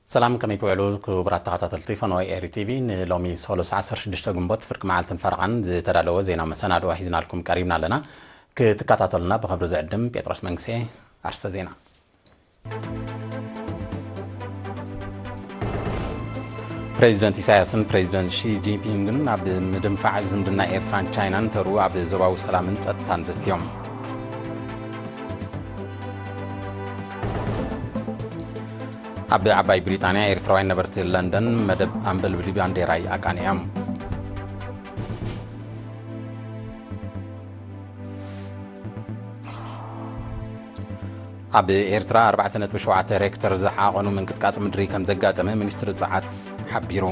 ሰላም፣ ከመይ ትውዕሉ ክቡራት ተኸታተልቲ ፈነወ ኤሪ ቲቪ? ንሎሚ ሰሉስ ዓሰርተ ሽዱሽተ ግንቦት ፍርቂ መዓልትን ፈረቓን ዝተዳለወ ዜና መሰናድኦ ሒዝናልኩም ቀሪብና ኣለና። ክትከታተሉና ብኽብሪ ዝዕድም ጴጥሮስ መንግስኤ። ኣርስተ ዜና። ፕሬዚደንት ኢሳያስን ፕሬዚደንት ሺ ጂንፒንግን ኣብ ምድንፋዕ ዝምድና ኤርትራን ቻይናን ተርኡ ኣብ ዞባዊ ሰላምን ጸጥታን ዘትዮም። ኣብ ዓባይ ብሪጣንያ ኤርትራውያን ነበርቲ ለንደን መደብ ኣምበልብሊ ባንዴራይ ኣቃኒዖም። ኣብ ኤርትራ ኣርባዕተ ነጥቢ ሸውዓተ ሬክተር ዝዓቐኑ ምንቅጥቃጥ ምድሪ ከም ዘጋጠመ ሚኒስትሪ ጸዓት ሓቢሩ።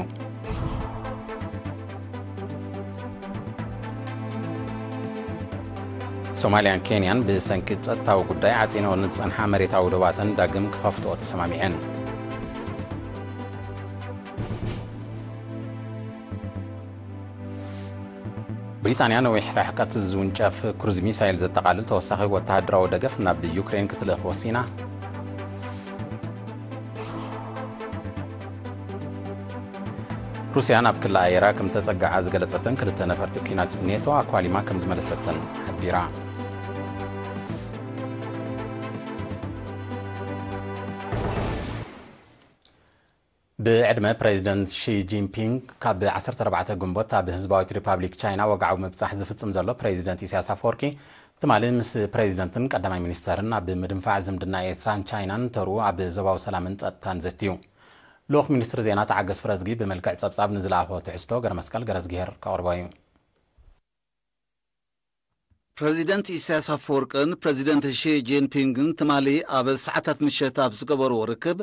ሶማልያን ኬንያን ብሰንኪ ጸጥታዊ ጉዳይ ዓጺነኦ ንዝጸንሓ መሬታዊ ዶባተን ዳግም ክኸፍትኦ ተሰማሚዐን። ብሪጣንያ ነዊሕ ርሕቀት ዝውንጨፍ ክሩዝ ሚሳይል ዘጠቓልል ተወሳኺ ወተሃደራዊ ደገፍ ናብ ዩክሬን ክትልእኽ ወሲና። ሩስያ ናብ ክሊ ኣየራ ከም ተጸግዓ ዝገለጸተን ክልተ ነፈርቲ ኲናት ኔቶ ኣኳሊማ ከም ዝመለሰተን ሓቢራ። ብዕድመ ፕሬዚደንት ሺ ጂንፒንግ ካብ ዓሰርተ ኣርባዕተ ግንቦት ኣብ ህዝባዊት ሪፓብሊክ ቻይና ወግዓዊ ምብጻሕ ዝፍጽም ዘሎ ፕሬዚደንት ኢሳያስ ኣፈወርቂ፣ ትማሊ ምስ ፕሬዚደንትን ቀዳማይ ሚኒስተርን ኣብ ምድንፋዕ ዝምድና ኤርትራን ቻይናን ተርኡ ኣብ ዞባዊ ሰላምን ጸጥታን ዘትዩ። ልኡኽ ሚኒስትሪ ዜና ተዓገስ ፍረዝጊ ብመልክዕ ጸብጻብ ንዝለኣኾ ትሕዝቶ ገረመስቀል ገረዝግሄር ከቕርቦ እዩ። ፕረዚደንት ኢሳያስ ኣፈወርቅን ፕረዚደንት ሺ ጂንፒንግን ትማሊ ኣብ ሰዓታት ምሸት ኣብ ዝገበርዎ ርክብ፣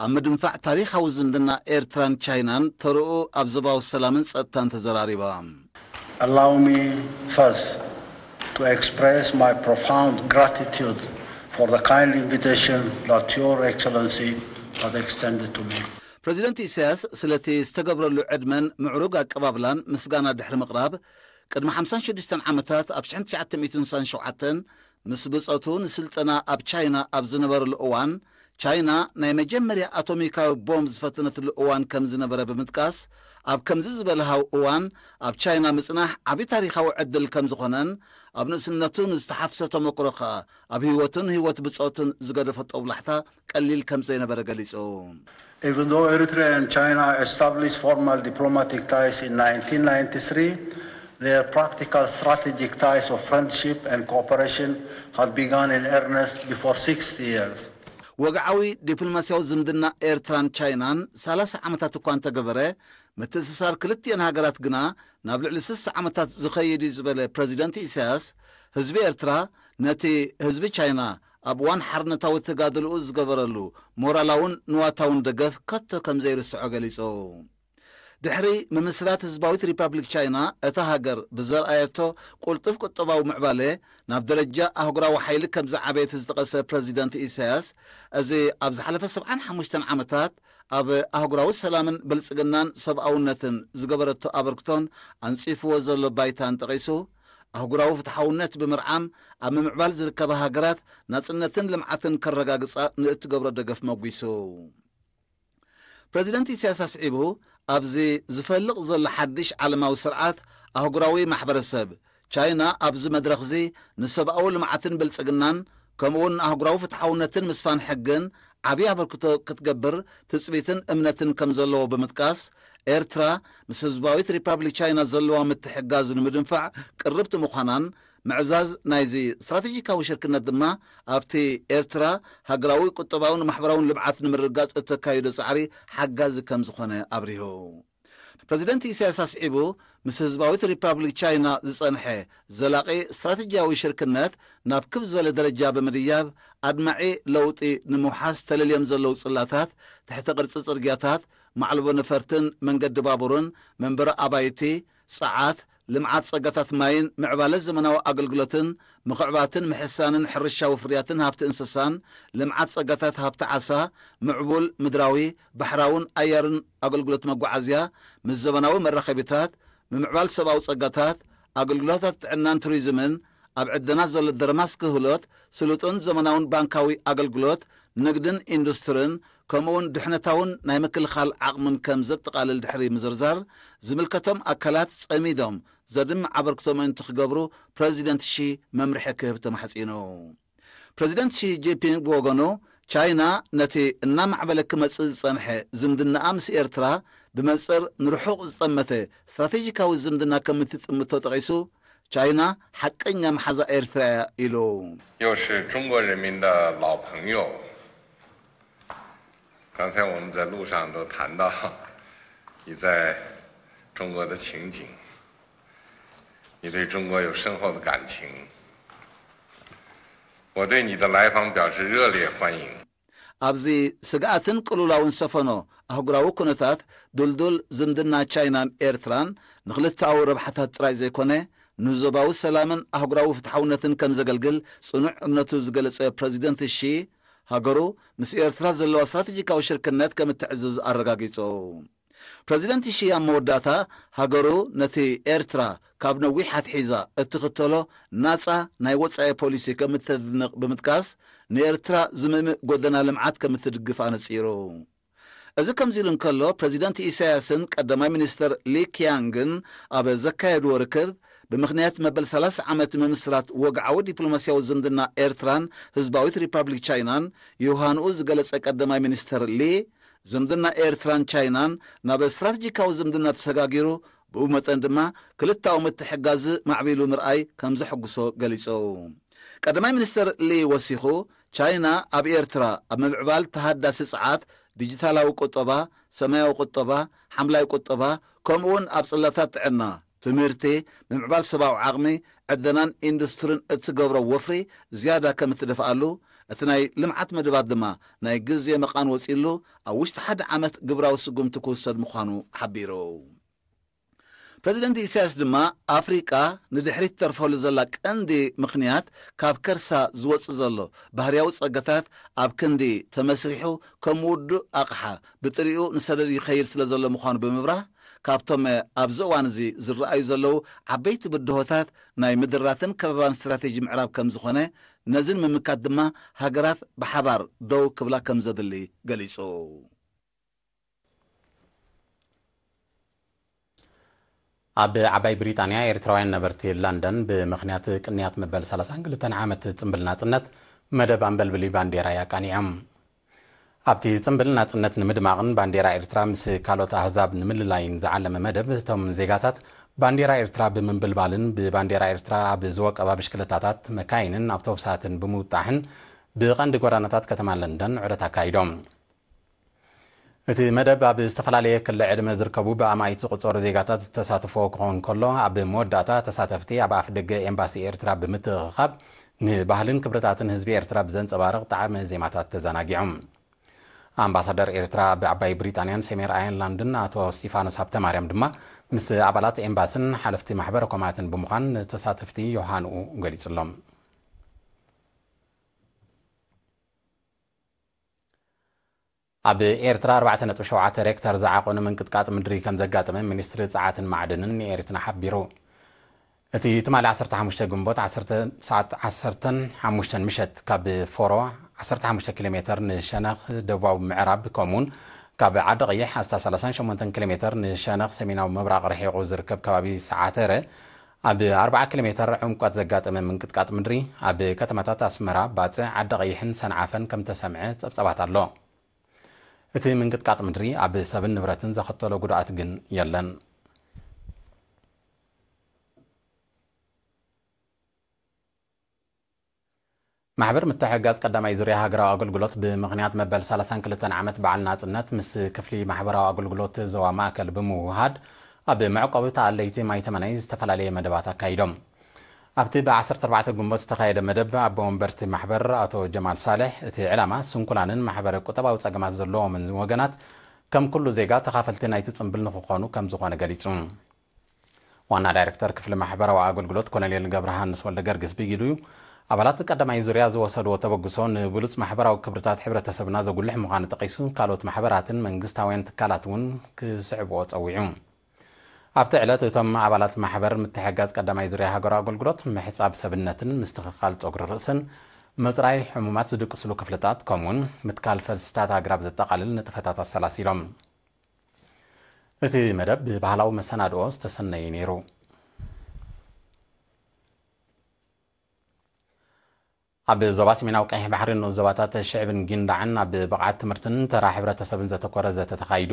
ኣብ ምድንፋዕ ታሪኻዊ ዝምድና ኤርትራን ቻይናን ተርኡ ኣብ ዞባዊ ሰላምን ጸጥታን ተዘራሪቦም። Allow me first to express my profound gratitude for the kind invitation that Your Excellency have extended to me. ፕረዚደንት ኢሳያስ ስለቲ ዝተገብረሉ ዕድመን ምዕሩግ ኣቀባብላን ምስጋና ድሕሪ ምቕራብ፣ ቅድሚ ሓምሳን ሽዱሽተን ዓመታት ኣብ ሽሕን ትሽዓተ ሚእትን ስሳን ሸውዓተን ምስ ብጾቱ ንስልጠና ኣብ ቻይና ኣብ ዝነበረሉ እዋን፣ ቻይና ናይ መጀመርያ ኣቶሚካዊ ቦምብ ዝፈተነትሉ እዋን ከም ዝነበረ ብምጥቃስ፣ ኣብ ከምዚ ዝበለ ሃው እዋን ኣብ ቻይና ምጽናሕ ዓቢ ታሪኻዊ ዕድል ከም ዝኾነን፣ ኣብ ንእስነቱ ንዝተሓፍሰ ተመክሮ ከኣ ኣብ ህይወቱን ህይወት ብጾቱን ዝገደፎ ጦብላሕታ ቀሊል ከም ዘይነበረ ገሊጹ። Even though Eritrea and China established formal diplomatic ties in nineteen ninety-three, their practical strategic ties of friendship and cooperation had begun in earnest before sixty years. ወግዓዊ ዲፕሎማስያዊ ዝምድና ኤርትራን ቻይናን ሰላሳ ዓመታት እኳ እንተገበረ፣ ምትእስሳር ክልቲኤን ሃገራት ግና ናብ ልዕሊ ስሳ ዓመታት ዝኸይድ እዩ ዝበለ ፕረዚደንት ኢሳያስ፣ ህዝቢ ኤርትራ ነቲ ህዝቢ ቻይና ኣብ እዋን ሓርነታዊ ተጋድልኡ ዝገበረሉ ሞራላውን ንዋታውን ደገፍ ከቶ ከም ዘይርስዖ ገሊጹ። ድሕሪ ምምስራት ህዝባዊት ሪፓብሊክ ቻይና፣ እታ ሃገር ብዘርኣየቶ ቁልጡፍ ቁጠባዊ ምዕባለ ናብ ደረጃ ኣህጉራዊ ሓይሊ ከም ዝዓበየት ዝጠቐሰ ፕረዚደንት ኢሳያስ፣ እዚ ኣብ ዝሓለፈ ሰብዓን ሓሙሽተን ዓመታት ኣብ ኣህጉራዊ ሰላምን ብልጽግናን ሰብኣውነትን ዝገበረቶ ኣበርክቶን ኣንጺፍዎ ዘሎ ባይታን ጠቒሱ፣ ኣህጉራዊ ፍትሓውነት ብምርዓም ኣብ ምምዕባል ዝርከባ ሃገራት ናጽነትን ልምዓትን ከረጋግጻ ንእትገብሮ ደገፍ መጒሱ። ፕረዚደንት ኢሳያስ ኣስዒቡ፣ ኣብዚ ዝፈልቕ ዘሎ ሓድሽ ዓለማዊ ስርዓት ኣህጉራዊ ማሕበረሰብ፣ ቻይና ኣብዚ መድረኽዚ ንሰብኣዊ ልምዓትን ብልጽግናን፣ ከምኡውን ንኣህጉራዊ ፍትሓውነትን ምስፋን ሕግን ዓብዪ ኣበርክቶ ክትገብር ትጽቢትን እምነትን ከም ዘለዎ ብምጥቃስ፣ ኤርትራ ምስ ህዝባዊት ሪፓብሊክ ቻይና ዘለዋ ምትሕግጋዝ ንምድንፋዕ ቅርብቲ ምዃናን፣ ምዕዛዝ ናይዚ ስትራቴጂካዊ ሽርክነት ድማ ኣብቲ ኤርትራ ሃገራዊ ቁጠባውን ማሕበራውን ልምዓት ንምርግጋጽ እተካይዶ ጻዕሪ ሓጋዚ ከም ዝኾነ ኣብሪሁ። ፕረዚደንት ኢሳያስ ኣስዒቡ፣ ምስ ህዝባዊት ሪፓብሊክ ቻይና ዝጸንሐ ዘላቒ ስትራቴጂያዊ ሽርክነት ናብ ክብ ዝበለ ደረጃ ብምድያብ፣ ኣድማዒ ለውጢ ንምውሓስ ተለልዮም ዘለዉ ጽላታት፣ ትሕተ ቅርጺ ጽርግያታት፣ ማዕልቦ ነፈርትን መንገዲ ባቡርን፣ መንበሪ ኣባይቲ፣ ጸዓት፣ ልምዓት ጸጋታት ማይን ምዕባለ ዘመናዊ ኣገልግሎትን፣ ምኽዕባትን ምሕሳንን ሕርሻዊ ፍርያትን ሃብቲ እንስሳን፣ ልምዓት ጸጋታት ሃብቲ ዓሳ፣ ምዕቡል ምድራዊ፣ ባሕራውን ኣየርን ኣገልግሎት መጓዓዝያ፣ ምስ ዘመናዊ መራኸቢታት፣ ምምዕባል ሰብኣዊ ጸጋታት፣ ኣገልግሎታት ጥዕናን ቱሪዝምን፣ ኣብ ዕደና ዘሎ ደርማስ ክህሎት፣ ስሉጥን ዘመናውን ባንካዊ ኣገልግሎት፣ ንግድን ኢንዱስትርን ከምኡውን ድሕነታውን ናይ ምክልኻል ዓቕምን ከም ዘጠቓልል ድሕሪ ምዝርዛር፣ ዝምልከቶም ኣካላት ጸሚዶም ዘድምዕ ኣበርክቶ ምእንቲ ክገብሩ ፕረዚደንት ሺ መምርሒ ክህብ ተማሕጺኑ። ፕረዚደንት ሺ ጂንፒንግ ብወገኑ፣ ቻይና ነቲ እናማዕበለ ክመጽእ ዝጸንሐ ዝምድናኣ ምስ ኤርትራ ብመንጽር ንርሑቕ ዝጠመተ ስትራቴጂካዊ ዝምድና ከም እትጥምቶ ጠቒሱ፣ ቻይና ሓቀኛ መሓዛ ኤርትራ እያ ኢሉ። 又是中国人民的老朋友。刚才我们在路上都谈到你在中国的情景，你对中国有深厚的感情，我对你的来访表示热烈欢迎。 ኣብዚ ስግኣትን ቅልውላውን ዝሰፈኖ ኣህጉራዊ ኩነታት፣ ድልዱል ዝምድና ቻይናን ኤርትራን ንክልተኣዊ ረብሓታት ጥራይ ዘይኮነ፣ ንዞባዊ ሰላምን ኣህጉራዊ ፍትሓውነትን ከም ዘገልግል ጽኑዕ እምነቱ ዝገለጸ ፕረዚደንት ሺ፣ ሃገሩ ምስ ኤርትራ ዘለዋ ስትራቴጂካዊ ሽርክነት ከም እትዕዝዝ ኣረጋጊጹ። ፕረዚደንት ሺ ኣብ መወዳእታ፣ ሃገሩ ነቲ ኤርትራ ካብ ነዊሕ ኣትሒዛ እትኽተሎ ናጻ ናይ ወጻኢ ፖሊሲ ከም እተድንቕ ብምጥቃስ፣ ንኤርትራ ዝምእምእ ጎደና ልምዓት ከም እትድግፍ ኣነጺሩ። እዚ ከምዚ ኢሉ እንከሎ፣ ፕረዚደንት ኢሳያስን ቀዳማይ ሚኒስተር ሊ ኪያንግን ኣብ ዘካየድዎ ርክብ፣ ብምኽንያት መበል ሰላሳ ዓመት ምምስራት ወግዓዊ ዲፕሎማስያዊ ዝምድና ኤርትራን ህዝባዊት ሪፓብሊክ ቻይናን፣ ዮሃንኡ ዝገለጸ ቀዳማይ ሚኒስተር ሊ፣ ዝምድና ኤርትራን ቻይናን ናብ ስትራቴጂካዊ ዝምድና ተሰጋጊሩ፣ ብኡ መጠን ድማ ክልተኣዊ ምትሕግጋዝ ማዕቢሉ ምርኣይ ከም ዘሐጉሶ ገሊጹ። ቀዳማይ ሚኒስተር ሊ ወሲኹ፣ ቻይና ኣብ ኤርትራ ኣብ ምምዕባል ተሃዳሲ ጸዓት፣ ዲጂታላዊ ቁጠባ፣ ሰማያዊ ቁጠባ፣ ሓምላይ ቁጠባ፣ ከምኡውን ኣብ ጽላታት ጥዕና፣ ትምህርቲ፣ ምምዕባል ሰብኣዊ ዓቕሚ፣ ዕደናን ኢንዱስትሪን እትገብሮ ወፍሪ ዝያዳ ከም እትደፍኣሉ፣ እቲ ናይ ልምዓት መደባት ድማ ናይ ግዜ መቓን ወጺሉ፣ ኣብ ውሽጢ ሓደ ዓመት ግብራዊ ስጉምቲ ክውሰድ ምዃኑ ሓቢሩ። ፕረዚደንት ኢሳያስ ድማ፣ ኣፍሪቃ ንድሕሪት ትተርፈሉ ዘላ ቀንዲ ምኽንያት፣ ካብ ከርሳ ዝወጽእ ዘሎ ባህርያዊ ጸጋታት ኣብ ክንዲ ተመስሪሑ፣ ከም ውዱእ ኣቕሓ ብጥሪኡ ንሰደድ ይኸይድ ስለ ዘሎ ምዃኑ ብምብራህ፣ ካብቶም ኣብዚ እዋን እዚ ዝረኣዩ ዘለዉ ዓበይቲ ብድሆታት ናይ ምድራትን ከበባን ስትራቴጂ ምዕራብ ከም ዝኾነ፣ ነዚ ንምምካት ድማ ሃገራት ብሓባር ደው ክብላ ከም ዘድሊ ገሊጹ። ኣብ ዓባይ ብሪጣንያ ኤርትራውያን ነበርቲ ለንደን ብምኽንያት ቅንያት መበል ሰላሳን ክልተን ዓመት ጽምብል ናጽነት መደብ ኣንበልብሊ ባንዴራ ኣቃኒዖም። ኣብቲ ጽምብል ናጽነት ንምድማቕን ባንዴራ ኤርትራ ምስ ካልኦት ኣህዛብ ንምልላይን ዝዓለመ መደብ፣ እቶም ዜጋታት ባንዴራ ኤርትራ ብምንብልባልን ብባንዴራ ኤርትራ ኣብ ዝወቀባ ብሽክለታታት፣ መካይንን ኣውቶቡሳትን ብምውጣሕን ብቐንዲ ጎዳናታት ከተማ ለንደን ዑደት ኣካይዶም። እቲ መደብ ኣብ ዝተፈላለየ ክሊ ዕድመ ዝርከቡ ብኣማኢት ዝቑጸሩ ዜጋታት ዝተሳተፍዎ ክኸውን ከሎ፣ ኣብ መወዳእታ ተሳተፍቲ ኣብ ኣፍደገ ኤምባሲ ኤርትራ ብምትእኽኻብ፣ ንባህልን ክብርታትን ህዝቢ ኤርትራ ብዘንጸባርቕ ጣዕመ ዜማታት ተዘናጊዖም። ኣምባሳደር ኤርትራ ኣብ ዓባይ ብሪጣንያን ሰሜን ኣየርላንድን ኣቶ እስጢፋኖስ ሃብተማርያም ድማ ምስ ኣባላት ኤምባስን ሓለፍቲ ማሕበረ ኮማትን ብምዃን ንተሳተፍቲ ዮሃንኡ ገሊጹሎም። ኣብ ኤርትራ ኣርባዕተ ነጥቢ ሸውዓተ ሬክተር ዝዓቐኑ ምንቅጥቃጥ ምድሪ ከም ዘጋጠመ ሚኒስትሪ ጸዓትን ማዕድንን ንኤሪትና ሓቢሩ። እቲ ትማሊ ዓሰርተ ሓሙሽተ ግንቦት ዓሰርተ ሰዓት ዓሰርተን ሓሙሽተን ምሸት ካብ ፎሮ ዓሰርተ ሓሙሽተ ኪሎ ሜተር ንሸነኽ ደቡባዊ ምዕራብ፣ ከምኡውን ካብ ዓዲ ቀይሕ ኣስታት ሰላሳን ሸሞንተን ኪሎ ሜተር ንሸነኽ ሰሜናዊ ምብራቕ ርሒቑ ዝርከብ ከባቢ ሰዓተረ፣ ኣብ ኣርብዓ ኪሎ ሜተር ዕምቆት ዘጋጠመ ምንቅጥቃጥ ምድሪ ኣብ ከተማታት ኣስመራ፣ ባጽዕ፣ ዓዲ ቀይሕን ሰንዓፈን ከም ተሰምዐ ጸብጻባት ኣሎ። እቲ ምንቅጥቃጥ ምድሪ ኣብ ሰብን ንብረትን ዘኸተሎ ጉድኣት ግን የለን። ማሕበር ምትሕግጋዝ ቀዳማይ ዙርያ ሃገራዊ ኣገልግሎት ብምኽንያት መበል ሰላሳን ክልተን ዓመት በዓል ናጽነት ምስ ክፍሊ ማሕበራዊ ኣገልግሎት ዞባ ማእከል ብምውሃድ ኣብ መዕቆቢ ተኣለይቲ ማይ ተመናይ ዝተፈላለየ መደባት ኣካይዶም። ኣብቲ ብ ዓሰርተ ኣርባዕተ ግንቦት ዝተኻየደ መደብ ኣቦ ወንበርቲ ማሕበር ኣቶ ጀማል ሳልሕ፣ እቲ ዕላማ ስንኩላንን ማሕበረ ቁጠባዊ ጸገማት ዘለዎምን ወገናት ከም ኩሉ ዜጋ ተኻፈልቲ ናይቲ ጽምብል ንኽኾኑ ከም ዝኾነ ገሊጹ። ዋና ዳይሬክተር ክፍሊ ማሕበራዊ ኣገልግሎት ኮሎኔል ገብረሃንስ ወልደ ገርግስ ብኢዱ፣ ኣባላት ቀዳማይ ዙርያ ዝወሰድዎ ተበግሶ ንብሉጽ ማሕበራዊ ክብርታት ሕብረተሰብና ዘጉልሕ ምዃኑ ጠቒሱ፣ ካልኦት ማሕበራትን መንግስታውያን ትካላት እውን ክስዕብዎ ጸዊዑ። ኣብቲ ዕለት እቶም ኣባላት ማሕበር ምትሕግጋዝ ቀዳማይ ዙርያ ሃገራዊ ኣገልግሎት ምሕጻብ ሰብነትን ምስትኽኻል ጸጉሪ ርእስን ምጽራይ ሕሙማት ዝድቅስሉ ክፍልታት፣ ከምኡውን ምትካል ፈልስታት ኣግራብ ዘጠቓልል ንጥፈታት ኣሰላሲሎም። እቲ መደብ ብባህላዊ መሰናድኦ ዝተሰነየ ነይሩ። ኣብ ዞባ ሰሜናዊ ቀይሕ ባሕሪ ንኡስ ዞባታት ሽዕብን ጊንዳዕን ኣብ ብቕዓት ትምህርትን ተራ ሕብረተሰብን ዘተኮረ ዘተ ተኻይዱ።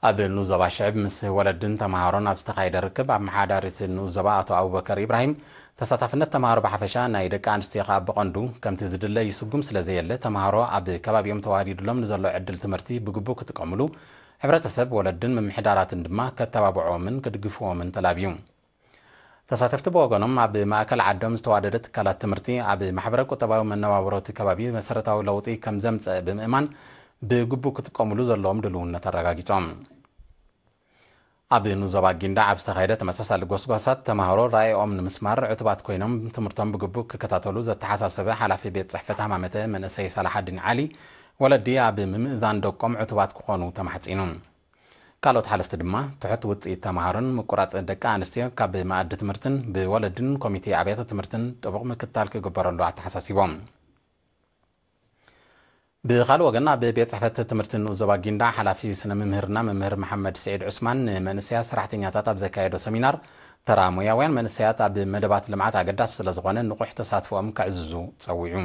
ኣብ ንኡስ ዞባ ሽዕብ ምስ ወለድን ተምሃሮን ኣብ ዝተኻየደ ርክብ፣ ኣመሓዳሪት ንኡስ ዞባ ኣቶ ኣቡበከር ኢብራሂም፣ ተሳታፍነት ተምሃሮ ብሓፈሻ፣ ናይ ደቂ ኣንስትዮ ከኣ ብቐንዱ፣ ከምቲ ዝድለ ይስጉም ስለ ዘየለ፣ ተምሃሮ ኣብ ከባቢኦም ተዋዲድሎም ንዘሎ ዕድል ትምህርቲ ብግቡእ ክጥቀምሉ፣ ሕብረተሰብ፣ ወለድን ምምሕዳራትን ድማ ከተባብዕዎምን ክድግፍዎምን ተላብዩ። ተሳተፍቲ ብወገኖም፣ ኣብ ማእከል ዓዶም ዝተዋደደ ትካላት ትምህርቲ ኣብ ማሕበረ ቁጠባዊ መነባብሮ እቲ ከባቢ መሰረታዊ ለውጢ ከም ዘምጸእ ብምእማን፣ ብግቡእ ክጥቀሙሉ ዘለዎም ድልውነት ኣረጋጊጾም። ኣብ ንኡስ ዞባ ጊንዳዕ ኣብ ዝተኻየደ ተመሳሳሊ ጎስጓሳት፣ ተምሃሮ ራእይኦም ንምስማር ዕቱባት ኮይኖም ትምህርቶም ብግቡእ ክከታተሉ ዘተሓሳሰበ ሓላፊ ቤት ጽሕፈት ሃማመተ መንእሰይ ሳላሓዲን ዓሊ፣ ወለዲ ኣብ ምምእዛን ደቆም ዕቱባት ክኾኑ ተማሕጺኑ። ካልኦት ሓለፍቲ ድማ፣ ትሑት ውጽኢት ተምሃሮን ምቁራጽ ደቂ ኣንስትዮ ካብ መኣዲ ትምህርትን ብወለድን ኮሚቴ ኣብያተ ትምህርትን ጥቡቕ ምክትታል ክግበረሉ ኣተሓሳሲቦም። ብኻልእ ወገን፣ ኣብ ቤት ጽሕፈት ትምህርቲ ንኡስ ዞባ ጊንዳዕ ሓላፊ ስነ ምምህርና መምህር መሓመድ ስዒድ ዑስማን፣ ንመንእሰያት ሰራሕተኛታት ኣብ ዘካየዶ ሰሚናር፣ ተራ ሞያውያን መንእሰያት ኣብ መደባት ልምዓት ኣገዳሲ ስለ ዝኾነ፣ ንቑሕ ተሳትፎኦም ከዕዝዙ ጸዊዑ።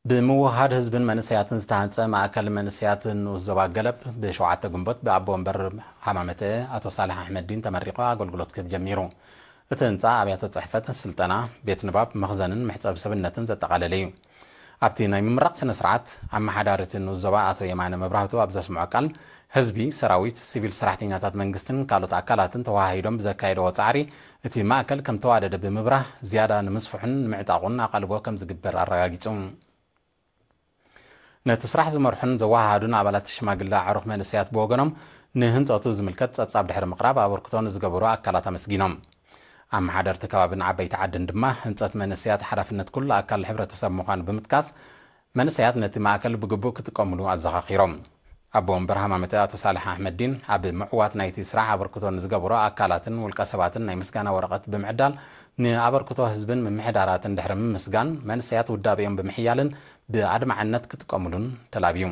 ብምውህሃድ ህዝብን መንእሰያትን ዝተሃንጸ ማእከል መንእሰያት ንኡስ ዞባ ገለብ፣ ብሸውዓተ ግንቦት ብኣቦ ወንበር ሃማመተ ኣቶ ሳልሕ ኣሕመዲን ተመሪቑ ኣገልግሎት ክህብ ጀሚሩ። እቲ ህንጻ ኣብያተ ጽሕፈት፣ ስልጠና፣ ቤት ንባብ፣ መኽዘንን መሕጸቢ ሰብነትን ዘጠቓለለ እዩ። ኣብቲ ናይ ምምራቕ ስነ ስርዓት፣ ኣመሓዳሪ እቲ ንኡስ ዞባ ኣቶ የማነ መብራህቱ ኣብ ዘስምዖ ቃል፣ ህዝቢ፣ ሰራዊት፣ ሲቪል ሰራሕተኛታት መንግስትን ካልኦት ኣካላትን ተወሃሂዶም ብዘካየድዎ ጻዕሪ፣ እቲ ማእከል ከም ተዋደደ ብምብራህ፣ ዝያዳ ንምስፍሑን ንምዕጣቑን ኣቓልቦ ከም ዝግበር ኣረጋጊጹ። ነቲ ስራሕ ዝመርሑን ዘወሃሃዱን ኣባላት ሽማግለ ኣዕሩኽ መንእሰያት ብወገኖም፣ ንህንጸቱ ዝምልከት ጸብጻብ ድሕሪ ምቕራብ፣ ኣበርክቶ ንዝገበሩ ኣካላት ኣመስጊኖም። ኣመሓደርቲ ከባብን ዓበይቲ ዓድን ድማ፣ ህንጸት መንእሰያት ሓላፍነት ኩሉ ኣካል ሕብረተሰብ ምዃኑ ብምጥቃስ፣ መንእሰያት ነቲ ማእከል ብግቡእ ክጥቀምሉ ኣዘኻኺሮም። ኣቦ ወንበር ሃማመተ ኣቶ ሳልሕ ኣሕመዲን፣ ኣብ ምዕዋት ናይቲ ስራሕ ኣበርክቶ ንዝገበሩ ኣካላትን ውልቀ ሰባትን ናይ ምስጋና ወረቐት ብምዕዳል፣ ንኣበርክቶ ህዝብን ምምሕዳራትን ድሕሪ ምምስጋን፣ መንእሰያት ውዳቤኦም ብምሕያልን ብኣድማዕነት ክጥቀምሉን ተላብዩ።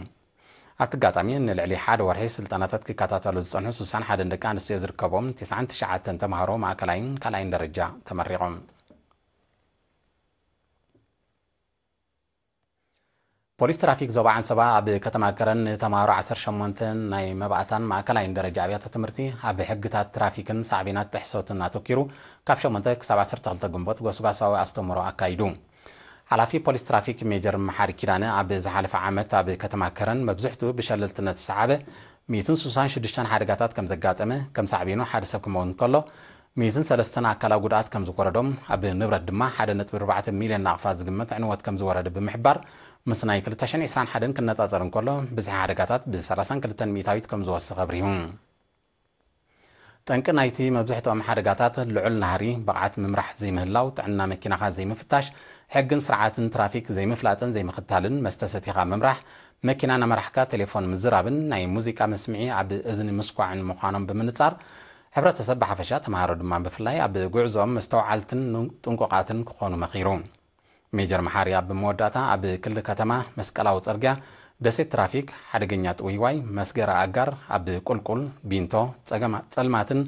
ኣብቲ ኣጋጣሚ፣ ንልዕሊ ሓደ ወርሒ ስልጠናታት ክከታተሉ ዝጸንሑ ስሳን ሓደን ደቂ ኣንስትዮ ዝርከቦም ተስዓን ትሽዓተን ተምሃሮ ማእከላይን ካልኣይን ደረጃ ተመሪቖም። ፖሊስ ትራፊክ ዞባ ዓንሰባ ኣብ ከተማ ከረን ንተምሃሮ ዓሰርተ ሸሞንተ ናይ መባእታን ማእከላይን ደረጃ ኣብያተ ትምህርቲ ኣብ ሕግታት ትራፊክን ሳዕቤናት ጥሕሰትን ኣተኪሩ ካብ ሸሞንተ ክሳብ ዓሰርተ ክልተ ግንቦት ጎስጓሳዊ ኣስተምህሮ ኣካይዱ። ሓላፊ ፖሊስ ትራፊክ ሜጀር መሓሪ ኪዳነ ኣብ ዝሓለፈ ዓመት ኣብ ከተማ ከረን መብዝሕትኡ ብሸለልትነት ዝሰዓበ ሚእትን ስሳን ሽዱሽተን ሓደጋታት ከም ዘጋጠመ፣ ከም ሳዕቤኑ ሓደ ሰብ ክመውት እንከሎ፣ ሚእትን ሰለስተን ኣካላዊ ጉድኣት ከም ዝወረዶም፣ ኣብ ንብረት ድማ ሓደ ነጥቢ ኣርባዕተ ሚልዮን ናቕፋ ዝግመት ዕንወት ከም ዝወረደ ብምሕባር፣ ምስ ናይ ክልተ ሽሕን ዕስራን ሓደን ክነጻጸር እንከሎ፣ ብዝሒ ሓደጋታት ብሰላሳን ክልተን ሚእታዊት ከም ዝወሰኸ ኣብሪሁ። ጠንቂ ናይቲ መብዝሕትኦም ሓደጋታት ልዑል ናህሪ፣ ብቕዓት ምምራሕ ዘይምህላው፣ ጥዕና መኪናኻ ዘይምፍታሽ፣ ሕግን ስርዓትን ትራፊክ ዘይምፍላጥን ዘይምኽታልን፣ መስተ ሰቲኻ ምምራሕ፣ መኪና እናመራሕካ ቴሌፎን ምዝራብን ናይ ሙዚቃ መስምዒ ኣብ እዝኒ ምስኳዕን ምዃኖም ብምንጻር፣ ሕብረተሰብ ብሓፈሻ፣ ተምሃሮ ድማ ብፍላይ ኣብ ጉዕዞኦም መስተውዓልትን ጥንቁቓትን ክኾኑ መኺሩ። ሜጀር መሓሪ ኣብ መወዳእታ፣ ኣብ ክሊ ከተማ መስቀላዊ ጽርግያ፣ ደሴት ትራፊክ፣ ሓደገኛ ጥውይዋይ፣ መስገሪ ኣጋር፣ ኣብ ቁልቁል፣ ቢንቶ፣ ጸገማ-፣ ጸልማትን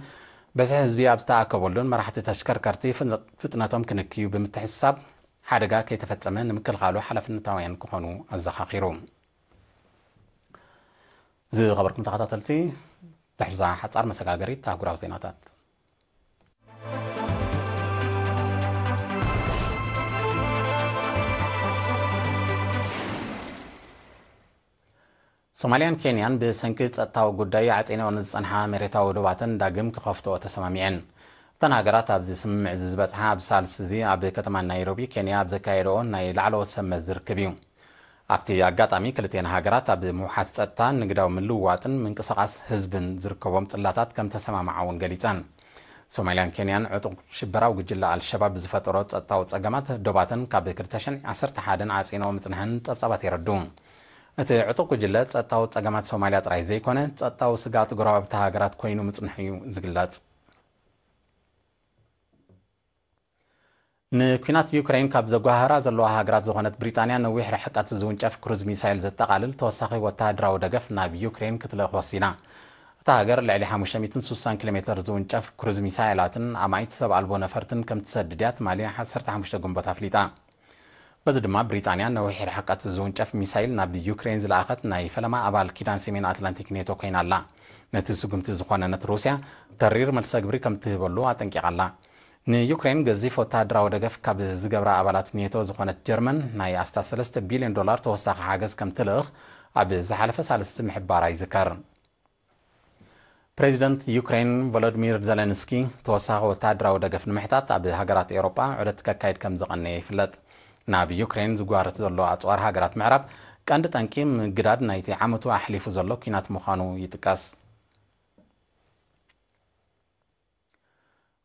ብዝሒ ህዝቢ ኣብ ዝተኣከበሉን መራሕቲ ተሽከርከርቲ ፍጥነ-፣ ፍጥነቶም ክንክዩ ብምትሕስሳብ፣ ሓደጋ ከይተፈጸመ ንምክልኻሉ ሓላፍነታውያን ክኾኑ ኣዘኻኺሩ። ዝኸበርኩም ተኸታተልቲ፣ ድሕርዛ ሓጻር መሰጋገሪት ኣህጉራዊ ዜናታት። ሶማልያን ኬንያን ብሰንኪ ጸጥታዊ ጉዳይ ኣዕጺነኦ ንዝጸንሓ መሬታዊ ዶባተን ዳግም ክኸፍትኦ ተሰማሚዐን። እተን ሃገራት ኣብዚ ስምምዕ እዚ ዝበጽሓ፣ ኣብዚ ሳልስ እዚ ኣብ ከተማ ናይሮቢ ኬንያ ኣብ ዘካየደኦ ናይ ላዕለዎት ሰብ መዚ ርክብ እዩ። ኣብቲ ኣጋጣሚ፣ ክልቲኤን ሃገራት ኣብ ምውሓስ ጸጥታ፣ ንግዳዊ ምልውዋጥን ምንቅስቓስ ህዝብን ዝርከቦም ጽላታት ከም ተሰማምዓ እውን ገሊጸን። ሶማልያን ኬንያን ዕጡቕ ሽበራዊ ጉጅለ ኣልሸባብ ብዝፈጠሮ ጸጥታዊ ጸገማት፣ ዶባተን ካብ ክልተ ሽሕን ዓሰርተ ሓደን ዓጺነኦ ምጽንሐን ጸብጻባት የረድኡ። እቲ ዕጡቕ ጉጅለ፣ ጸጥታዊ ጸገማት ሶማልያ ጥራይ ዘይኮነ፣ ጸጥታዊ ስግኣት ጎረባብቲ ሃገራት ኮይኑ ምጽንሑ እዩ ዝግለጽ። ንኲናት ዩክሬን ካብ ዘጓሃህራ ዘለዋ ሃገራት ዝኾነት ብሪጣንያ፣ ነዊሕ ርሕቀት ዝውንጨፍ ክሩዝ ሚሳይል ዘጠቓልል ተወሳኺ ወተሃደራዊ ደገፍ ናብ ዩክሬን ክትልእኽ ወሲና። እታ ሃገር ልዕሊ ሓሙሽተ ሚእትን ስሳን ኪሎ ሜተር ዝውንጨፍ ክሩዝ ሚሳይላትን ኣማኢት ሰብ ኣልቦ ነፈርትን ከም ትሰድድ እያ ትማሊ ዓሰርተ ሓሙሽተ ግንቦት ኣፍሊጣ። በዚ ድማ ብሪጣንያ ነዊሕ ርሕቀት ዝውንጨፍ ሚሳይል ናብ ዩክሬን ዝለኣኸት ናይ ፈለማ ኣባል ኪዳን ሰሜን ኣትላንቲክ ኔቶ ኮይና ኣላ። ነቲ ስጉምቲ ዝኾነነት ሩስያ ተሪር መልሰ ግብሪ ከም ትህበሉ ኣጠንቂቓ ኣላ። ንዩክሬን ገዚፍ ወተሃደራዊ ደገፍ ካብ ዝገብራ ኣባላት ኔቶ ዝኾነት ጀርመን፣ ናይ ኣስታት ሰለስተ ቢልዮን ዶላር ተወሳኺ ሓገዝ ከም ትልእኽ ኣብ ዝሓለፈ ሳልስቲ ምሕባራ ይዝከር። ፕሬዚደንት ዩክሬን ቮሎዲሚር ዘለንስኪ፣ ተወሳኺ ወተሃደራዊ ደገፍ ንምሕታት ኣብ ሃገራት ኤውሮጳ ዑደት ከካይድ ከም ዝቐነየ ይፍለጥ። ናብ ዩክሬን ዝጓረት ዘሎ ኣጽዋር ሃገራት ምዕራብ ቀንዲ ጠንቂ ምግዳድ ናይቲ ዓመቱ ኣሕሊፉ ዘሎ ኲናት ምዃኑ ይጥቀስ።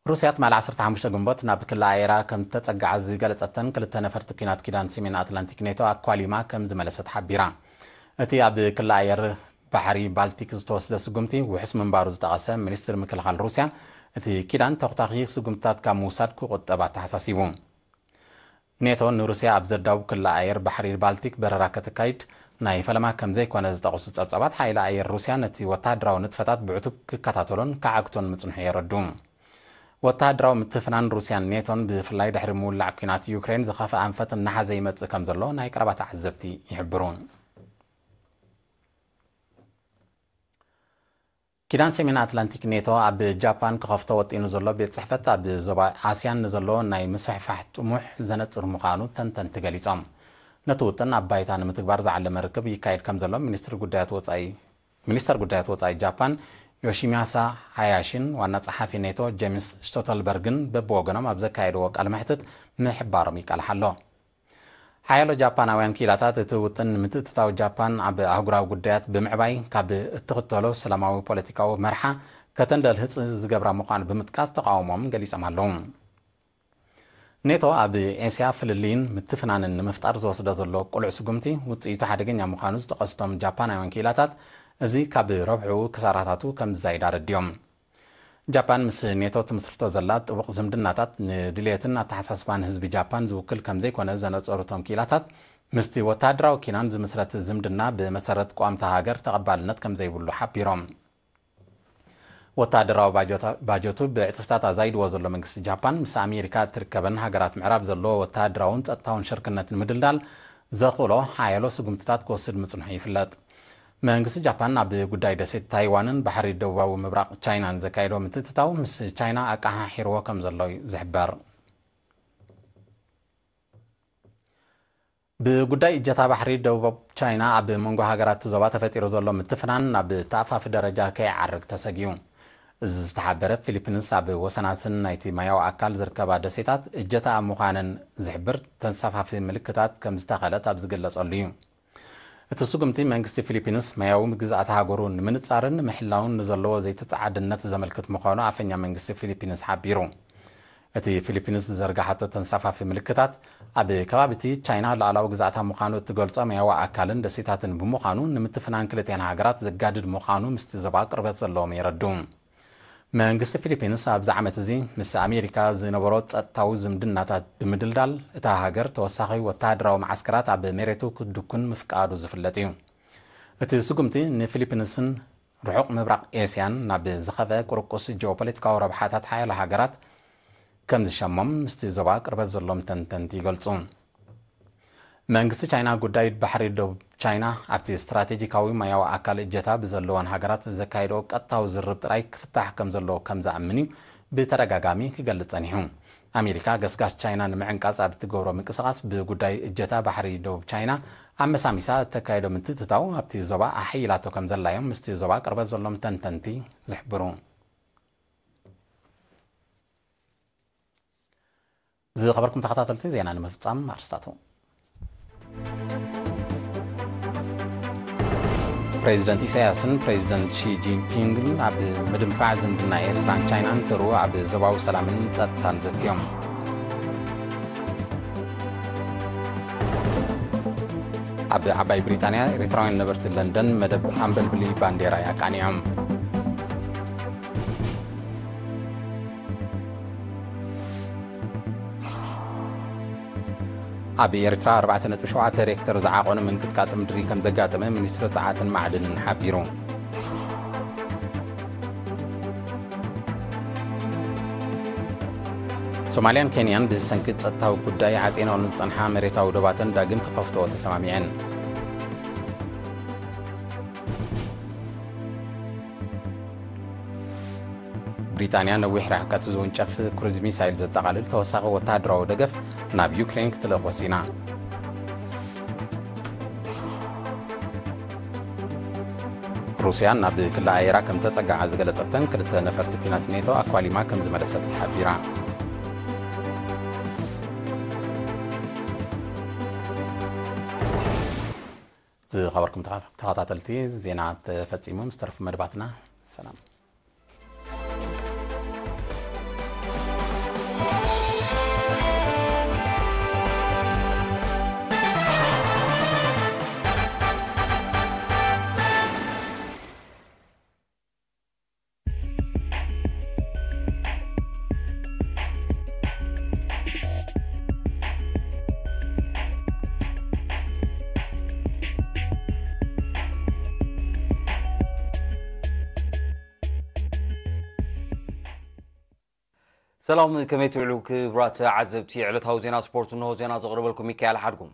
ሩስያ ትማሊ ዓሰርተ ሓሙሽተ ግንቦት ናብ ክሊ ኣየራ ከም ዝተጸግዓ ዝገለጸተን ክልተ ነፈርቲ ኲናት ኪዳን ሰሜን ኣትላንቲክ ኔቶ ኣኳሊማ ከም ዝመለሰት ሓቢራ። እቲ ኣብ ክሊ ኣየር ባሕሪ ባልቲክ ዝተወስደ ስጉምቲ ውሑስ ምንባሩ ዝጠቐሰ ሚኒስትሪ ምክልኻል ሩስያ፣ እቲ ኪዳን ተኹታኺ ስጉምትታት ካብ ምውሳድ ክቑጠብ ኣተሓሳሲቡ። ኔቶ ንሩስያ ኣብ ዘዳውብ ክሊ ኣየር ባሕሪ ባልቲክ በረራ ከተካይድ ናይ ፈለማ ከም ዘይኮነ ዝጠቕሱ ጸብጻባት፣ ሓይሊ ኣየር ሩስያ ነቲ ወተሃደራዊ ንጥፈታት ብዕቱብ ክከታተሎን ክዓግቶን ምጽንሑ የረዱ። ወተሃደራዊ ምትፍናን ሩስያን ኔቶን፣ ብፍላይ ድሕሪ ምውላዕ ኲናት ዩክሬን፣ ዝኸፍአ ኣንፈት እናሓዘ ይመጽእ ከም ዘሎ ናይ ቀረባ ተዓዘብቲ ይሕብሩ። ኪዳን ሰሜን ኣትላንቲክ ኔቶ ኣብ ጃፓን ክኸፍቶ ወጢኑ ዘሎ ቤት ጽሕፈት፣ ኣብ ዞባ ኣስያን ንዘሎ ናይ ምስፍሕፋሕ ጥሙሕ ዘነጽር ምዃኑ ተንተንቲ ገሊጾም። ነቲ ውጥን ኣብ ባይታ ንምትግባር ዝዓለመ ርክብ ይካየድ ከም ዘሎ ሚኒስትሪ ጉዳያት ወጻኢ፣ ሚኒስተር ጉዳያት ወጻኢ ጃፓን ዮሺሚያሳ ሃያሺን ዋና ጸሓፊ ኔቶ ጄምስ ስቶተልበርግን በብወገኖም ኣብ ዘካየድዎ ቃለ መሕትት ምሕባሮም ይቃልሕ ኣሎ። ሓያሎ ጃፓናውያን ክኢላታት፣ እቲ ውጥን ንምትእትታው ጃፓን ኣብ ኣህጉራዊ ጉዳያት ብምዕባይ ካብ እትኽተሎ ሰላማዊ ፖለቲካዊ መርሓ ከተንደልህጽ ዝገብራ ምዃኑ ብምጥቃስ ተቃውሞም ገሊጾም ኣለዉ። ኔቶ ኣብ ኤስያ ፍልልይን ምትፍናንን ንምፍጣር ዝወስዶ ዘሎ ቅሉዕ ስጉምቲ ውጽኢቱ ሓደገኛ ምዃኑ ዝጠቐስቶም ጃፓናውያን ክኢላታት፣ እዚ ካብ ረብሕኡ ክሳራታቱ ከም ዝዛይድ ኣረድዮም። ጃፓን ምስ ኔቶ ትምስርቶ ዘላ ጥቡቕ ዝምድናታት፣ ንድልየትን ኣተሓሳስባን ህዝቢ ጃፓን ዝውክል ከም ዘይኮነ ዘነጸሩ እቶም ክኢላታት፣ ምስቲ ወተሃደራዊ ኪዳን ዝምስረት ዝምድና ብመሰረት ቋምታ ሃገር ተቐባልነት ከም ዘይብሉ ሓቢሮም። ወተሃደራዊ ባጀታ-፣ ባጀቱ ብዕጽፍታት ኣዛይድዎ ዘሎ መንግስቲ ጃፓን፣ ምስ ኣሜሪካ እትርከበን ሃገራት ምዕራብ ዘለዎ ወተሃደራውን ጸጥታውን ሽርክነት ንምድልዳል ዘኽእሎ ሓያሎ ስጉምትታት ክወስድ ምጽንሑ ይፍለጥ። መንግስቲ ጃፓን ኣብ ጉዳይ ደሴት ታይዋንን ባሕሪ ደቡባዊ ምብራቕ ቻይናን ዘካየዶ ምትእትታው፣ ምስ ቻይና ኣቀሓሒርዎ ከም ዘሎ እዩ ዝሕበር። ብጉዳይ እጀታ ባሕሪ ደቡብ ቻይና፣ ኣብ መንጎ ሃገራት ዞባ ተፈጢሩ ዘሎ ምትፍናን ናብ ተኣፋፊ ደረጃ ከይዓርግ ተሰጊኡ። እዚ ዝተሓበረ፣ ፊሊፒንስ ኣብ ወሰናስን ናይቲ ማያዊ ኣካል ዝርከባ ደሴታት እጀታ ኣብ ምዃነን ዝሕብር ተንሳፋፊ ምልክታት ከም ዝተኸለት ኣብ ዝግለጸሉ እዩ። እቲ ስጉምቲ፣ መንግስቲ ፊሊፒንስ ማያዊ ግዝኣት ሃገሩ ንምንጻርን ንምሕላውን ንዘለዎ ዘይተጻዓድነት ዘመልክት ምዃኑ ኣፈኛ መንግስቲ ፊሊፒንስ ሓቢሩ። እቲ ፊሊፒንስ ዝዘርግሓቶ ተንሳፋፊ ምልክታት፣ ኣብ ከባቢ እቲ ቻይና ላዕላዊ ግዝኣታ ምዃኑ እትገልጾ ማያዊ ኣካልን ደሴታትን ብምዃኑ፣ ንምትፍናን ክልቲኣን ሃገራት ዘጋድድ ምዃኑ ምስቲ ዞባ ቅርበት ዘለዎም የረድኡ። መንግስቲ ፊሊፒንስ ኣብዚ ዓመት እዚ ምስ ኣሜሪካ ዝነበሮ ጸጥታዊ ዝምድናታት ብምድልዳል፣ እታ ሃገር ተወሳኺ ወተሃደራዊ መዓስከራት ኣብ መሬቱ ክድኩን ምፍቃዱ ዝፍለጥ እዩ። እቲ ስጉምቲ ንፊሊፒንስን ርሑቕ ምብራቕ ኤስያን ናብ ዝኸፍአ ቁርቁስ ጂኦፖለቲካዊ ረብሓታት ሓያሎ ሃገራት ከም ዝሸሞም ምስቲ ዞባ ቅርበት ዘሎም ተንተንቲ ይገልጹ። መንግስቲ ቻይና፣ ጉዳይ ባሕሪ ደቡብ ቻይና ኣብቲ ስትራቴጂካዊ ማያዊ ኣካል እጀታ ብዘለወን ሃገራት ዘካየዶ ቀጥታዊ ዝርርብ ጥራይ ክፍታሕ ከም ዘለዎ ከም ዝኣምን እዩ ብተደጋጋሚ ክገልጽ ጸኒሑ። ኣሜሪካ፣ ገስጋስ ቻይና ንምዕንቃጽ ኣብ እትገብሮ ምንቅስቓስ፣ ብጉዳይ እጀታ ባሕሪ ደቡብ ቻይና ኣመሳሚሳ እተካየዶ ምትእትታው፣ ኣብቲ ዞባ ኣሐይላቶ ከም ዘላ እዮም ምስቲ ዞባ ቅርበት ዘሎም ተንተንቲ ዝሕብሩ። ዝኸበርኩም ተኸታተልቲ፣ ዜና ንምፍጻም ኣርስታቱ። ፕሬዚደንት ኢሳያስን ፕሬዚደንት ሺ ጂንፒንግን ኣብ ምድንፋዕ ዝምድና ኤርትራን ቻይናን ትሩ ኣብ ዞባዊ ሰላምን ጸጥታን ዘትዮም። ኣብ ዓባይ ብሪጣንያ፣ ኤርትራውያን ነበርቲ ለንደን መደብ ኣንበልብሊ ባንዴራ ኣቃኒዖም። ኣብ ኤርትራ ኣርባዕተ ነጥቢ ሸውዓተ ሬክተር ዝዓቖነ ምንቅጥቃጥ ምድሪ ከም ዘጋጠመ ሚኒስትሪ ጸዓትን ማዕድንን ሓቢሩ። ሶማልያን ኬንያን ብሰንኪ ጸጥታዊ ጉዳይ ዓጺናኦ ንዝጸንሓ መሬታዊ ዶባተን ዳግም ክኸፍትኦ ተሰማሚዐን። ብሪጣንያ ነዊሕ ርሕቀት ዝውንጨፍ ክሩዝ ሚሳይል ዘጠቓልል ተወሳኺ ወተሃደራዊ ደገፍ ናብ ዩክሬን ክትልእኽ ወሲና። ሩስያ ናብ ክሊ ኣየራ ከም ተጸግዓ ዝገለጸተን ክልተ ነፈርቲ ኲናት ኔቶ ኣኳሊማ ከም ዝመለሰት ተሓቢራ። ዝኸበርኩም ተኸ-፣ ተኸታተልቲ፣ ዜና ተፈጺሙ። ምስ ተረፉ መደባትና ሰላም። ሰላም፣ ከመይ ትውዕሉ ክቡራት ዓዘብቲ ዕለታዊ ዜና ስፖርት? እንሆ ዜና ዘቕርበልኩም ሚካኤል ሓድጉም።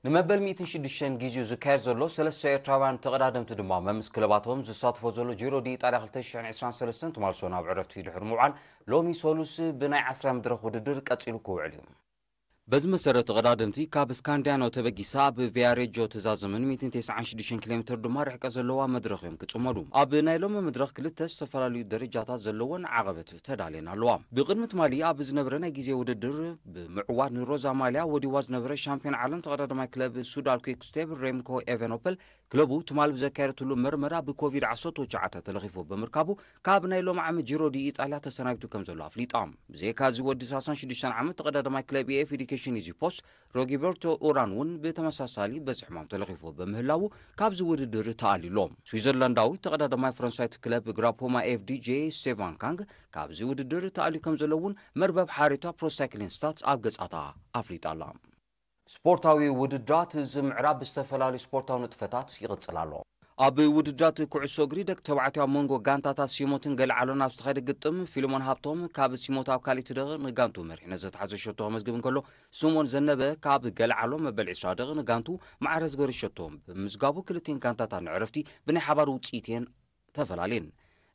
ንመበል ሚእትን ሽዱሽተን ግዜኡ ዝካየድ ዘሎ ሰለስተ ኤርትራውያን ተቐዳደምቲ ድማ መምስ ክለባቶም ዝሳተፎ ዘሎ ጂሮ ዲ ኢጣልያ ክልተ ሽሕን ዕስራን ሰለስተን ትማል ሰኑይ ናብ ዕረፍቲ ድሕሪ ምውዓል ሎሚ ሰሉስ ብናይ ዓስራ መድረኽ ውድድር ቀጺሉ ክውዕል እዩ። በዚ መሰረት ተቐዳደምቲ ካብ ስካንዲያኖ ተበጊሳ ኣብ ቪያሬጆ ትዛዘምን ሚእትን ተስዓን ሽዱሽተን ኪሎ ሜትር ድማ ርሕቀት ዘለዋ መድረኽ እዮም ክጽመዱ። ኣብ ናይ ሎሚ መድረኽ ክልተ ዝተፈላለዩ ደረጃታት ዘለወን ዓቐበት ተዳልየን ኣለዋ። ብቕድሚ ትማሊ ኣብ ዝነበረ ናይ ግዜ ውድድር ብምዕዋት ንሮዛ ማልያ ወዲዋ ዝነበረ ሻምፒዮን ዓለም ተቐዳዳማይ ክለብ ሱዳል ኩክ ስቴፕ ሬምኮ ኤቨኖፐል ክለቡ ትማል ብዘካየደትሉ መርመራ ብኮቪድ ዓሰርተ ትሽዓተ ተለኺፉ ብምርካቡ ካብ ናይ ሎሚ ዓመት ጂሮ ዲ ኢጣልያ ተሰናቢቱ ከም ዘሎ ኣፍሊጣ። ብዘይካ እዚ ወዲ ሰላሳን ሽዱሽተን ዓመት ተቐዳዳማይ ክለብ ኤፍ ኤዲኬሽን ኢዚ ፖስት ሮጊበርቶ ኡራን እውን ብተመሳሳሊ በዚ ሕማም ተለኺፉ በምህላዉ ካብዚ ውድድር ተኣልዩ ኣሎ። ስዊዘርላንዳዊ ተቐዳዳማይ ፈረንሳይት ክለብ ግራፖማ ኤፍ ዲ ጄ ስቴቫን ካንግ ካብዚ ውድድር ተኣልዩ ከም ዘሎ እውን መርበብ ሓሬታ ፕሮሳይክሊን ስታትስ ኣብ ገጻታ ኣፍሊጣ ኣላ። ስፖርታዊ ውድድራት እዚ ምዕራብ ብዝተፈላለዩ ስፖርታዊ ንጥፈታት ይቕጽል ኣሎ። ኣብ ውድድራት ኩዕሶ እግሪ ደቂ ተባዕትዮ ኣብ መንጎ ጋንታታት ሲሞትን ገልዓሎን ኣብ ዝተኻየደ ግጥም፣ ፊልሞን ሃብቶም ካብ ሲሞት ኣብ ካልኣይቲ ደቂቕ ንጋንቱ መሪሕነት ዘትሓዘ ሸቶ ከመዝግብ እንከሎ፣ ስምኦን ዘነበ ካብ ገልዓሎ መበል ዕስራ ደቂቕ ንጋንቱ ማዕረ ዝገበረ ሸቶ ብምምዝጋቡ፣ ክልቲኤን ጋንታታት ንዕረፍቲ ብናይ ሓባር ውጽኢት እየን ተፈላልየን።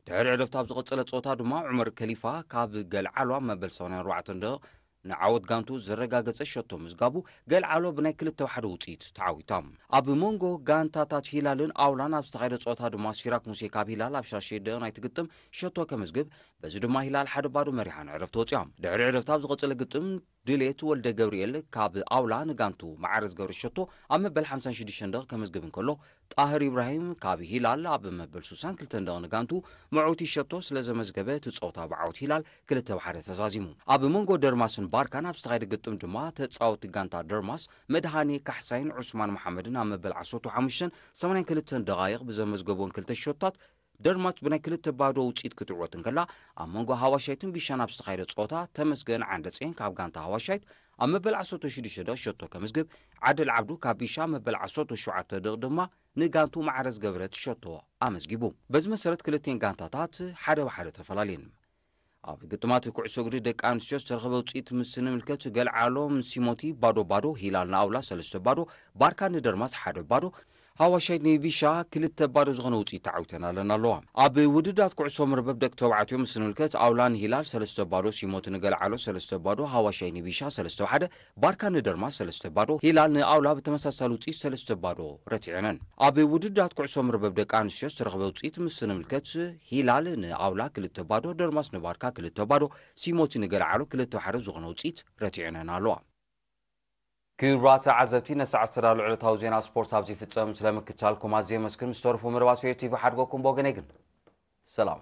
ድሕሪ ዕረፍቲ ኣብ ዝቐጸለ ጸወታ ድማ፣ ዑመር ከሊፋ ካብ ገልዓሎ ኣብ መበል ሰማንያን ኣርባዕተን ደቂቕ ንዓወት ጋንቱ ዘረጋገጸ ሸቶ ምዝጋቡ፣ ገልዓሎ ብናይ ክልተ ሓደ ውጽኢት ተዓዊታ። ኣብ መንጎ ጋንታታት ሂላልን ኣውላን ኣብ ዝተኻየደ ጸወታ ድማ፣ ሲራክ ሙሴ ካብ ሂላል ኣብ ሻድሻይ ደቂቕ ናይቲ ግጥም ሸቶ ከምዝግብ፣ በዚ ድማ ሂላል ሓደ ባዶ መሪሓ ንዕረፍቲ ወጺኣ። ድሕሪ ዕረፍቲ ኣብ ዝቐጸለ ግጥም፣ ድሌት ወልደ ገብርኤል ካብ ኣውላ ንጋንቱ ማዕረ ዝገበረ ሸቶ ኣብ መበል ሓምሳን ሽዱሽተን ደቂቕ ከምዝግብ እንከሎ፣ ጣህር ኢብራሂም ካብ ሂላል ኣብ መበል ስሳን ክልተን ደቂቕ ንጋንቱ መዕውቲ ሸቶ ስለ ዘመዝገበ፣ እቲ ጸወታ ብዓወት ሂላል ክልተ ብሓደ ተዛዚሙ። ኣብ መንጎ ደርማስን ባርካን ኣብ ዝተኻየደ ግጥም ድማ፣ ተጻወቲ ጋንታ ደርማስ መድሃኔ ካሕሳይን ዑስማን መሓመድን ኣብ መበል ዓሰርተ ሓሙሽተን ሰማንያን ክልተን ደቓይቕ ብዘመዝገቡን ክልተ ሸቶታት፣ ደርማስ ብናይ ክልተ ባዶ ውጽኢት ክትዕወት እንከላ፣ ኣብ መንጎ ሃዋሻይትን ቢሻን ኣብ ዝተኻየደ ጸወታ፣ ተመስገን ዓንደጼን ካብ ጋንታ ሃዋሻይት ኣብ መበል ዓሰርተ ሽዱሽተ ደቂቕ ሸቶ ከምዝግብ፣ ዓድል ዓብዱ ካብ ቢሻ መበል ዓሰርተ ሸውዓተ ደቂቕ ድማ ንጋንቱ ማዕረ ዝገበረት ሸቶ ኣመዝጊቡ። በዚ መሰረት ክልቲኤን ጋንታታት ሓደ ብሓደ ተፈላልየን። ኣብ ግጥማት ኩዕሶ እግሪ ደቂ ኣንስትዮ ዝተረኸበ ውጽኢት ምስ ንምልከት፣ ገልዓሎ ምስ ሲሞቲ ባዶ ባዶ፣ ሂላል ንኣውላ ሰለስተ ባዶ፣ ባርካ ንደርማስ ሓደ ባዶ፣ ሃዋሻይት ንቢሻ ክልተ ባዶ ዝኾነ ውጽኢት ተዓዊተን ኣለና ኣለዋ። ኣብ ውድድራት ኩዕሶ መርበብ ደቂ ተባዕትዮ ምስ ንምልከት፣ ኣውላ ንሂላል ሰለስተ ባዶ፣ ሲሞቲ ንገልዓሎ ሰለስተ ባዶ፣ ሃዋሻይት ንቢሻ ሰለስተ ሓደ፣ ባርካ ንደርማስ ሰለስተ ባዶ፣ ሂላል ንኣውላ ብተመሳሳሊ ውጽኢት ሰለስተ ባዶ ረቲዐነን። ኣብ ውድድራት ኩዕሶ መርበብ ደቂ ኣንስትዮ ዝተረኸበ ውጽኢት ምስ ንምልከት፣ ሂላል ንኣውላ ክልተ ባዶ፣ ደርማስ ንባርካ ክልተ ባዶ፣ ሲሞቲ ንገልዓሎ ክልተ ሓደ ዝኾነ ውጽኢት ረቲዐነን ኣለዋ። ክቡራት ተዓዘብቲ፣ ነሰዓት ዝተዳለወ ዕለታዊ ዜና ስፖርት ኣብዚ ይፍጸም። ስለ ምክትታልኩም ኣዝየ የመስግን። ምስ ተረፉ መደባት ፌር ቲቪ ሓድገኩም። ብወገነይ ግን ሰላም።